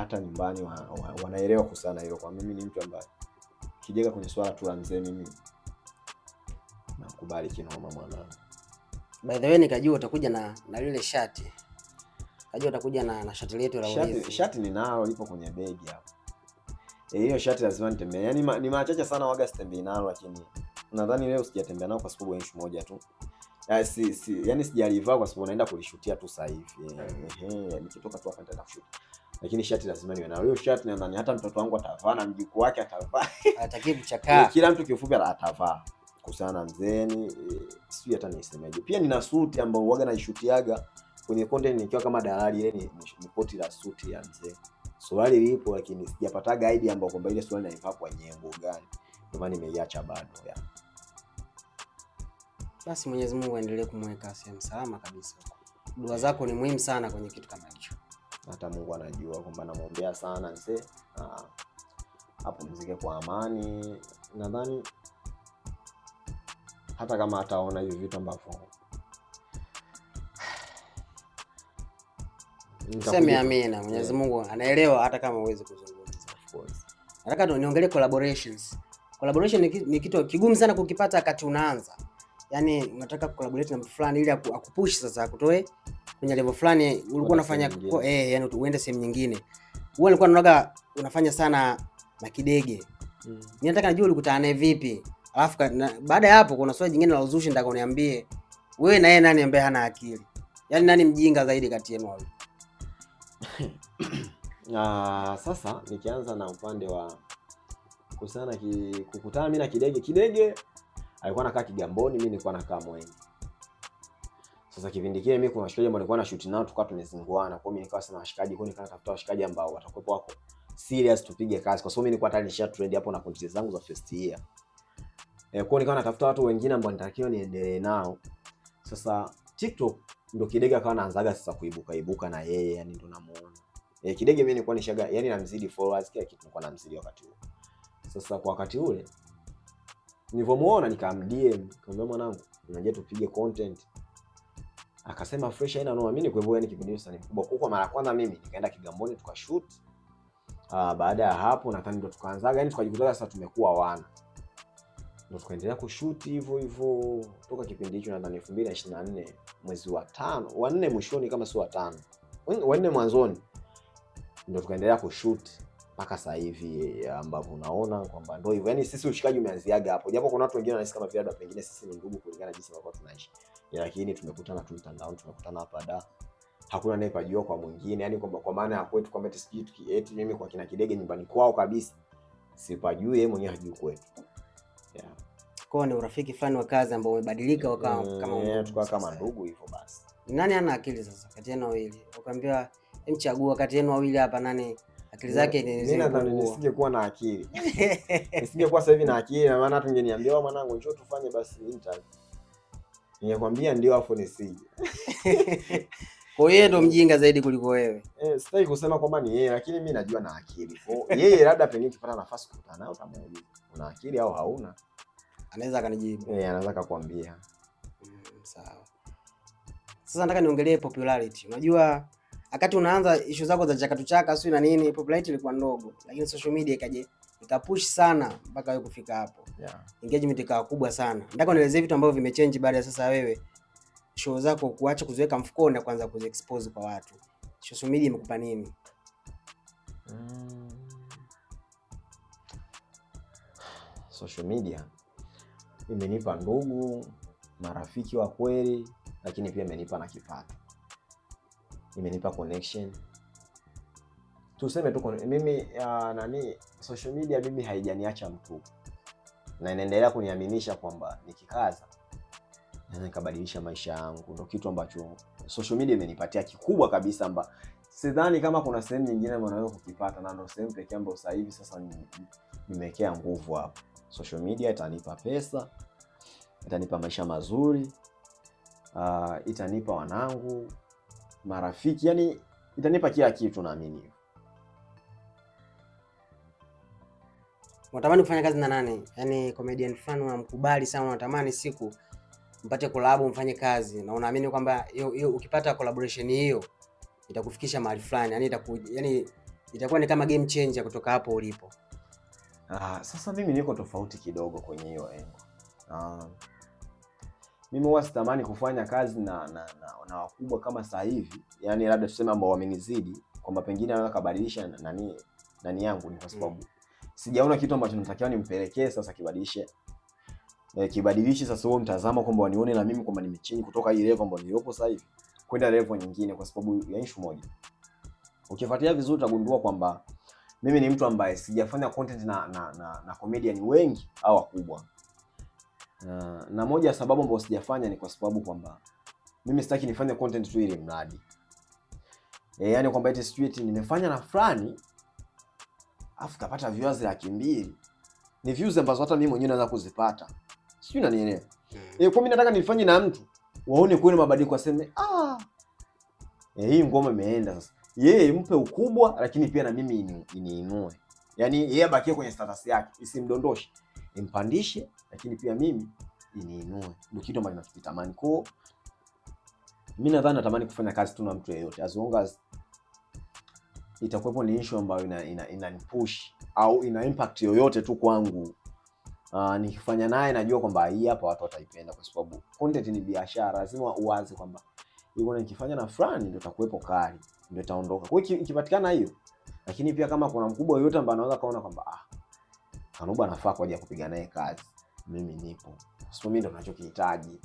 Hata nyumbani wanaelewa kuhusiana hilo, kwa mimi ni mtu ambaye kijega kwenye swala tu la mzee, mimi nakubali kinoma mwanangu. By the way, nikajua utakuja na lile shati. Kajua utakuja na shati letu la ulinzi. Shati ninalo, lipo kwenye begi hapo. Hiyo shati lazima nitembee. Yaani ni mara chache sana waga sitembei nalo, lakini nadhani leo sijatembea nalo kwa sababu ya issue moja tu. Yaani sijalivaa kwa sababu naenda kulishutia tu sasa hivi. Nikitoka tu hapa nitaenda kushoot. Lakini shati lazima niwe nalo. Hiyo shati nadhani hata mtoto wangu atavaa na mjukuu wake atavaa. Hataki kuchakaa. Kila mtu kiufupi atavaa. Kuhusiana na mzee, sijui hata nisemeje. Pia nina suti ambayo huwaga naishutiaga kwenye content nikiwa kama dalali, ile ni koti la suti ya mzee. Suruali lipo lakini sijapata guide ambayo kwamba ile suruali naivaa kwa nyengo gani. Ndio maana nimeiacha bado ya. Basi Mwenyezi Mungu aendelee kumweka sehemu salama kabisa. Dua zako ni muhimu sana kwenye kitu kama hicho. Hata Mungu anajua kwamba namuombea sana mzee. Apumzike kwa amani. Nadhani hata kama ataona hivi vitu ambavyo Sema amina. Mwenyezi Mungu anaelewa hata kama huwezi kuzungumza. Of course. Nataka niongelee collaborations. Collaboration ni kitu kigumu sana kukipata wakati unaanza. Yaani unataka collaborate na mtu fulani ili akupush sasa akutoe kwenye level fulani ulikuwa unafanya yani uende sehemu nyingine. Wewe ulikuwa unaonaga unafanya sana na Kidege. Mimi nataka nijue ulikutana naye vipi? Alafu baada ya hapo kuna swali jingine la uzushi nataka uniambie. Wewe na yeye nani ambaye hana akili? Yaani nani mjinga zaidi kati yenu wawili? Sasa nikianza na upande wa kuhusiana kukutana mimi na Kidege. Kidege alikuwa anakaa Kigamboni, mimi nilikuwa nakaa Mwenge. Sasa kipindi kile mimi kuna washikaji ambao nilikuwa na shoot nao, tukawa tumezinguana. Kwa hiyo mimi nikawa sina washikaji, kwa hiyo nikawa natafuta washikaji ambao watakuwepo wako serious tupige kazi, kwa sababu mimi nilikuwa tayari nisha trend hapo na content zangu za first year. Kwa hiyo nikawa natafuta watu wengine ambao nitakiwa niendelee nao. Sasa TikTok ndo Kidege akawa anaanzaga sasa kuibuka ibuka na yeye, yani ndo namuona. Kidege mimi nilikuwa nishaga, yani namzidi followers, kila kitu nilikuwa namzidi wakati huo. Sasa kwa wakati ule nilivomuona nikam DM, nikamwambia mwanangu, unajua tupige content. Akasema fresh, haina noma. Mimi nikuwepo, yani kipindi hicho ni mkubwa. Kwa mara ya kwanza mimi nikaenda Kigamboni tukashoot. Baada ya hapo nadhani ndo tukaanzaga, yani tukajikuta sasa tumekuwa wana. Ndo tukaendelea kushoot hivyo hivyo toka kipindi hicho, nadhani 2024 mwezi wa 5, wa 4 mwishoni kama si wa 5, wa 4 mwanzoni ndo tukaendelea kushoot mpaka sasa hivi ambapo unaona kwamba ndio hivyo. Yaani sisi ushikaji umeanziaga hapo. Japo kuna watu wengine wanahisi kama vile labda pengine sisi ni ndugu kulingana na jinsi ambavyo tunaishi. Lakini tumekutana tu mtandaoni, tumekutana hapa da. Hakuna anayepajua kwa mwingine. Yaani kwamba kwa maana ya kwetu kwamba eti sijui eti mimi kwa kina Kidege nyumbani kwao kabisa sipajui, yeye mwenyewe hajui kwetu. Yeah. Kwa ni urafiki fulani wa kazi ambao umebadilika ukawa kama ndugu Tukawa kama sasa. ndugu hivyo basi. Nani ana akili sasa kati yenu wawili? Ukaambiwa mchagua kati yenu wawili hapa nani akili zake ni Mimi nadhani zimepungua. nisingekuwa na akili. Nisingekuwa sasa hivi na akili, na maana hata ungeniambia wewe mwanangu njoo tufanye basi interview. Ningekwambia ndio afu nisije. Kwa hiyo ndo mjinga zaidi kuliko wewe. Sitaki kusema kwamba ni yeye, lakini mimi najua na akili. Kwa hiyo yeye labda pengine ukipata nafasi kukutana naye utamuuliza una akili au hauna? Anaweza akanijibu. Anaweza akakwambia. Sawa. Sasa nataka niongelee popularity. Unajua wakati unaanza issue zako za chaka tuchaka sio na nini, popularity ilikuwa ndogo, lakini social media ikaje ikapush sana mpaka wewe kufika hapo. Engagement ikawa kubwa sana. Nataka unielezee vitu ambavyo vimechange baada ya sasa wewe show zako kuacha kuziweka mfukoni na kuanza kuziexpose kwa watu. Social media imekupa nini? Social media imenipa ndugu, marafiki wa kweli, lakini pia imenipa na kipato. Imenipa connection. Tuseme tu mimi, social media mimi haijaniacha mtu. Na inaendelea kuniaminisha kwamba nikikaza naweza nikabadilisha maisha yangu. Ndio kitu ambacho social media imenipatia kikubwa kabisa, amba sidhani kama kuna sehemu nyingine ambayo naweza kukipata, na ndio sehemu pekee ambayo sasa hivi sasa nimewekea nguvu hapo. Social media itanipa pesa, itanipa maisha mazuri, itanipa wanangu, marafiki, yani itanipa kila kitu, naamini hivyo. Unatamani kufanya kazi na nani? Yaani comedian fulani unamkubali sana, unatamani siku mpate collab mfanye kazi, na unaamini kwamba hiyo ukipata collaboration hiyo itakufikisha mahali fulani, yani itakuwa ni kama game changer kutoka hapo ulipo. Sasa mimi niko tofauti kidogo kwenye hiyo engo. Mimi huwa sitamani kufanya kazi na wakubwa kama sasa hivi, yani labda tuseme ambao wamenizidi, kwamba pengine anaweza kabadilisha nani yangu, ni kwa sababu sijaona kitu ambacho natakiwa nimpelekee sasa kibadilishe, kibadilishi sasa huo mtazamo kwamba wanione na mimi kwamba nimechange kutoka hii level ambayo niliopo sasa hivi kwenda level nyingine, kwa sababu ya issue moja. Ukifuatilia vizuri utagundua kwamba mimi ni mtu ambaye sijafanya content na comedian wengi au wakubwa. Na moja ya sababu ambayo sijafanya ni kwa sababu kwamba mimi sitaki nifanye content tu ili mradi. Yani kwamba eti sijui eti nimefanya na fulani afu kapata viewers 200,000. Ni views ambazo hata mimi mwenyewe naweza kuzipata. Sijui unanielewa. Kwa mimi nataka nifanye na mtu waone kweli mabadiliko, aseme hii ngoma imeenda sasa. Yeye mpe ukubwa, lakini pia na mimi iniinue. Yaani yeye abakie kwenye status yake, isimdondoshe. Impandishe, lakini pia mimi iniinue. Ndio kitu ambacho nakitamani. Kwa mimi nadhani natamani kufanya kazi tu na mtu yeyote as long as itakuwepo ni issue ambayo ina push au ina impact yoyote tu kwangu. Nikifanya naye najua kwamba hii hapa watu wataipenda, kwa sababu content ni biashara, lazima uwaze kwamba yuko nikifanya na fulani ndio itakuwepo kali, ndio itaondoka. Kwa hiyo ikipatikana hiyo, lakini pia kama kuna mkubwa yoyote ambaye anaweza kaona kwamba Kanuba anafaa kwa ajili ya kupiga naye kazi, mimi nipo, kwa sababu mimi ndo ninachokihitaji.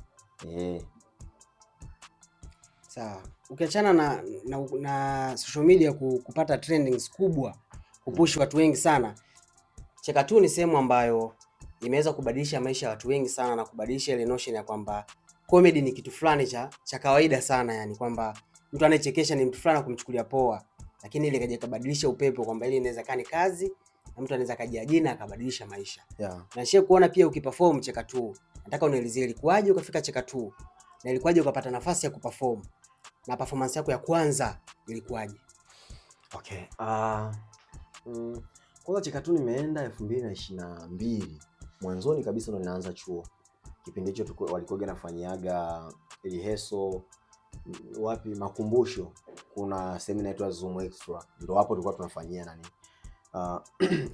Sawa. Ukiachana na social media kupata trendings kubwa, kupush watu wengi sana, Cheka Tu ni sehemu ambayo imeweza kubadilisha maisha ya watu wengi sana na kubadilisha ile notion ya kwamba comedy ni kitu fulani cha kawaida sana, yani kwamba mtu anayechekesha ni mtu fulani kumchukulia poa, lakini ile ikaja ikabadilisha upepo kwamba ile inaweza kuwa ni kazi na mtu anaweza kajiajiri na akabadilisha maisha. Na shie kuona pia ukiperform Cheka Tu, nataka unielezee ilikuwaje ukafika Cheka Tu na ilikuwaje ukapata nafasi ya kuperform na performance yako ya kwanza ilikuwaje? Okay. Kwanza Cheka Tu nimeenda 2022 mwanzoni kabisa ndo ninaanza chuo. Kipindi hicho walikuwa nafanyiaga rehearsal wapi, makumbusho, kuna sehemu inaitwa Zoom Extra, ndo hapo tulikuwa tunafanyia nani.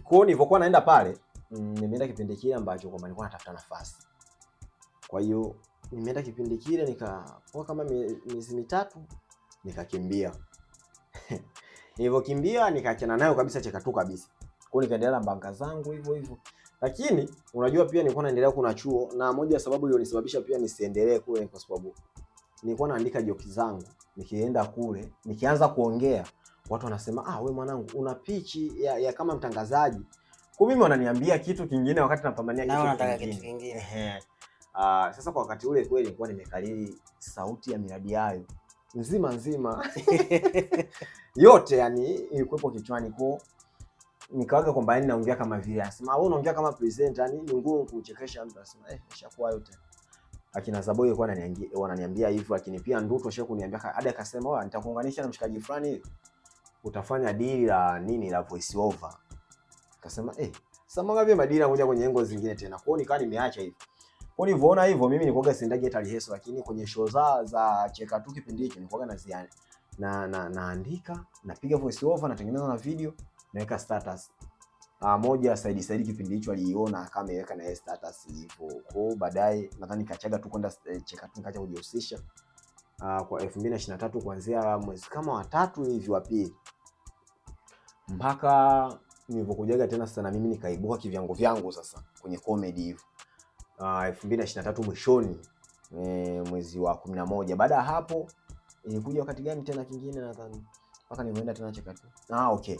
Kwa hiyo nilipokuwa naenda pale, nimeenda kipindi kile ambacho kwamba nilikuwa natafuta nafasi. Kwa hiyo nimeenda kipindi kile nikapoa kama miezi mitatu nikakimbia. Nilivyokimbia nikaachana nayo kabisa Cheka Tu kabisa. Kwa hiyo nikaendelea na banka zangu hivyo hivyo. Lakini unajua pia nilikuwa naendelea kuna chuo, na moja ya sababu iliyonisababisha pia nisiendelee kule kwa sababu nilikuwa naandika joki zangu, nikienda kule nikianza kuongea watu wanasema we mwanangu una pichi ya kama mtangazaji. Kwa mimi wananiambia kitu kingine wakati napambania kitu kingine. Kitu kingine. Sasa kwa wakati ule kweli nilikuwa nimekariri sauti ya miradi hayo nzima nzima. Yote yani ilikuwepo kichwani, kwa nikawaga kwamba yani naongea kama vile anasema wewe unaongea kama presenter, yani ni ngumu kumchekesha mtu, anasema ishakuwa yote. Akina Zaboi alikuwa wananiambia hivyo, lakini pia Nduto asha kuniambia hadi akasema wewe nitakuunganisha na mshikaji fulani hivi utafanya deal la nini la voice over. Akasema sasa mwanga vile madili yanakuja kwenye engo zingine tena. Kwa hiyo nikawa nimeacha hivi. Kwa hiyo nilivyoona hivyo mimi nilikuwa siendagi hata rehearsal, lakini kwenye show za Cheka Tu kipindi hicho nilikuwa naandika, napiga voice over, natengeneza na video, naweka status. Moja Saidi kipindi hicho aliiona akawa ameweka na yeye status hivyo. Kwa hiyo baadaye nadhani nikachaga tu kwenda Cheka Tu, nikaacha kujihusisha. Kwa 2023 kuanzia mwezi kama wa 3 hivi wa pili mpaka nilipokujaga tena sasa na mimi nikaibuka kivyangu vyangu sasa kwenye comedy hivyo. 2023 mwishoni, mwezi wa 11. Baada ya hapo ilikuja wakati gani tena kingine nadhani mpaka nilienda tena Cheka Tu. Okay.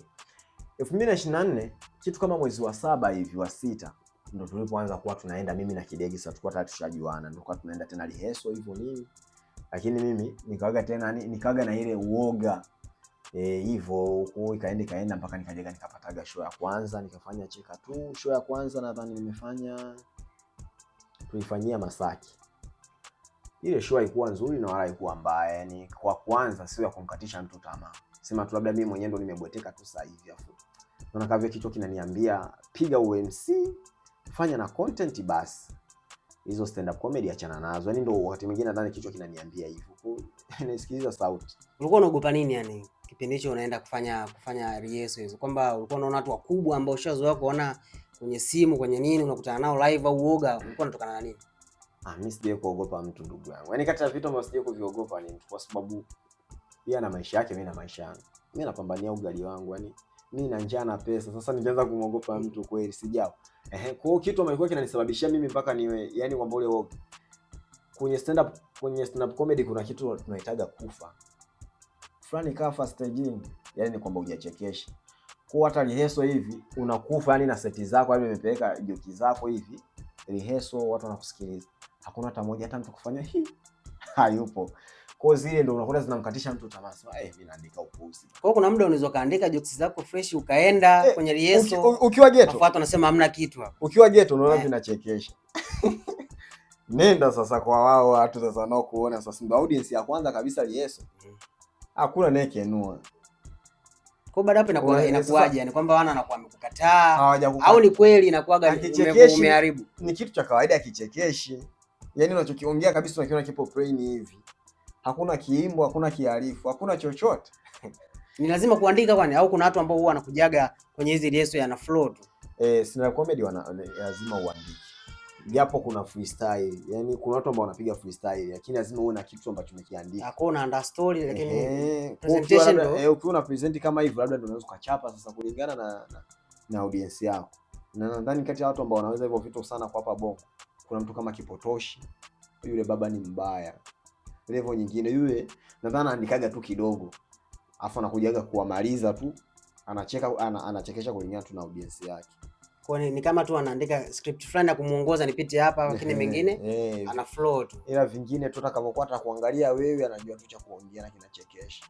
2024 kitu kama mwezi wa 7 hivi wa 6 ndo tulipoanza kuwa tunaenda mimi na Kidegi. Sasa tulikuwa tayari tushajuana, ndo kwa tunaenda tena rehearsal hivyo nini. Lakini mimi nikawaga tena nikawaga na ile uoga hivyo huko, ikaenda mpaka nikajenga nikapataga show ya kwanza, nikafanya Cheka Tu. Show ya kwanza nadhani tulifanyia Masaki. Ile show haikuwa nzuri na wala haikuwa mbaya, yani kwa kwanza sio ya kumkatisha mtu tamaa. Sema tu labda mimi mwenyewe ndo nimebweteka tu sasa hivi, afu naona kama kichwa kinaniambia piga UMC, fanya na content basi. Hizo stand up comedy achana nazo. Yani ndo wakati mwingine nadhani kichwa kinaniambia hivyo. Kwa hiyo nasikiliza sauti. Ulikuwa unaogopa nini yani kipindi Kipindi hicho unaenda kufanya rehearsal hizo, kwamba ulikuwa unaona watu wakubwa ambao ushazoea kuona kwenye simu kwenye nini, unakutana nao live, au uoga ulikuwa unatokana na nini? Ah, mimi sijawahi kuogopa mtu ndugu yangu. Yaani kati ya vitu ambavyo sijawahi kuviogopa ni mtu, kwa sababu yeye ana maisha yake, mimi na maisha yangu. Mimi napambania ugali wangu, yaani mimi na njaa na pesa. Sasa ningeanza kumwogopa mtu kweli sijao. Ehe, kwa hiyo kitu ambacho kinanisababishia mimi mpaka niwe yani kwamba ule woga. Kwenye stand up comedy kuna kitu tunaitaga kufa. Fulani kafa staging, yani ni kwamba hujachekesha. Kwa hata rehearsal hivi unakufa yani na seti zako, yani umepeleka joke zako hivi rehearsal, watu wanakusikiliza. Hakuna hata moja hata mtu kufanya hii hayupo. Kwa zile ndio unakuta zinamkatisha mtu tamaa, sema mimi naandika upuuzi. Kwa hiyo kuna muda unaweza kaandika jokes zako fresh ukaenda kwenye rehearsal, Ukiwa ghetto, watu wanasema hamna kitu hapo. Ukiwa ghetto unaona vinachekesha. Nenda sasa kwa wao watu sasa wanaokuona sasa, ndio audience ya kwanza kabisa rehearsal. Hakuna nayekenua. Kwa baada hapo inakuwa inakuwaje? Yani kwamba wana wanakuwa wamekukataa au ni kweli inakuwaga umeharibu? Ni kitu cha kawaida kichekeshi. Yaani unachokiongea kabisa unakiona kipo plain hivi. Hakuna kiimbo, hakuna kiharifu, hakuna chochote. Ni lazima kuandika kwani, au kuna watu ambao huwa wanakujaga kwenye hizi rehearsal yana flow tu? Stand up comedy lazima uandike. Japo kuna freestyle, yani kuna watu ambao wanapiga freestyle, lakini lazima uwe na kitu ambacho umekiandika. Hapo una under story, lakini presentation ndio ukiwa una present kama hivyo, labda ndio unaweza ukachapa sasa kulingana na audience yako. Na nadhani kati ya watu ambao wanaweza hivyo vitu sana kwa hapa Bongo, kuna mtu kama Kipotoshi, yule baba ni mbaya. Level nyingine yule nadhani anaandikaga tu kidogo, afu anakujaga kuwamaliza tu, anacheka anachekesha kulingana tu na audience yake. Kwa ni kama tu anaandika script fulani ya kumuongoza nipite hapa, lakini mengine ana flow tu. Ila vingine tu atakavyokuwa atakuangalia wewe, anajua tu cha kuongea na kinachekesha.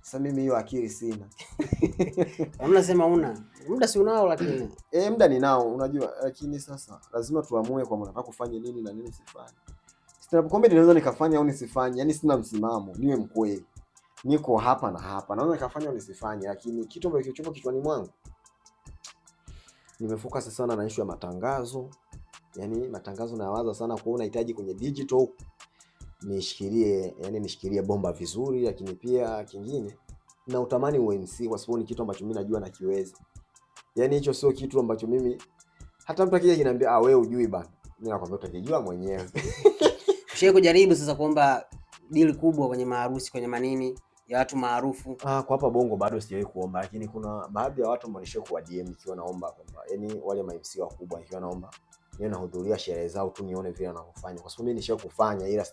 Sasa mimi hiyo akili sina. Unasema una muda, si unao lakini muda ninao unajua, lakini sasa lazima tuamue kwamba nataka kufanya nini na nini sifanye. Stand up comedy naweza nikafanya au nisifanye, yani sina msimamo, niwe mkweli. Niko hapa na hapa, naweza nikafanya au nisifanye, lakini kitu ambacho kilichopo kichwani mwangu nimefocus sana na issue ya matangazo. Yani matangazo nawaza sana kwa unahitaji kwenye digital nishikilie, yani nishikilie bomba vizuri, lakini pia kingine na utamani UMC kwa sababu ni kitu ambacho mimi najua nakiweza. Yani hicho sio kitu ambacho mimi hata mtu akija kiniambia ah, wewe hujui bana, mimi nakwambia utakijua mwenyewe. Ushawahi kujaribu sasa kuomba deal kubwa kwenye maharusi, kwenye manini ya watu maarufu? Ah, kwa hapa Bongo bado sijawahi kuomba, lakini kuna baadhi ya watu ambao nishawahi kuwa DM nikiwa naomba kwamba, yani wale ma MC wakubwa nikiwa naomba niwe nahudhuria sherehe zao tu nione vile wanavyofanya, kwa sababu mimi nishawahi kufanya ila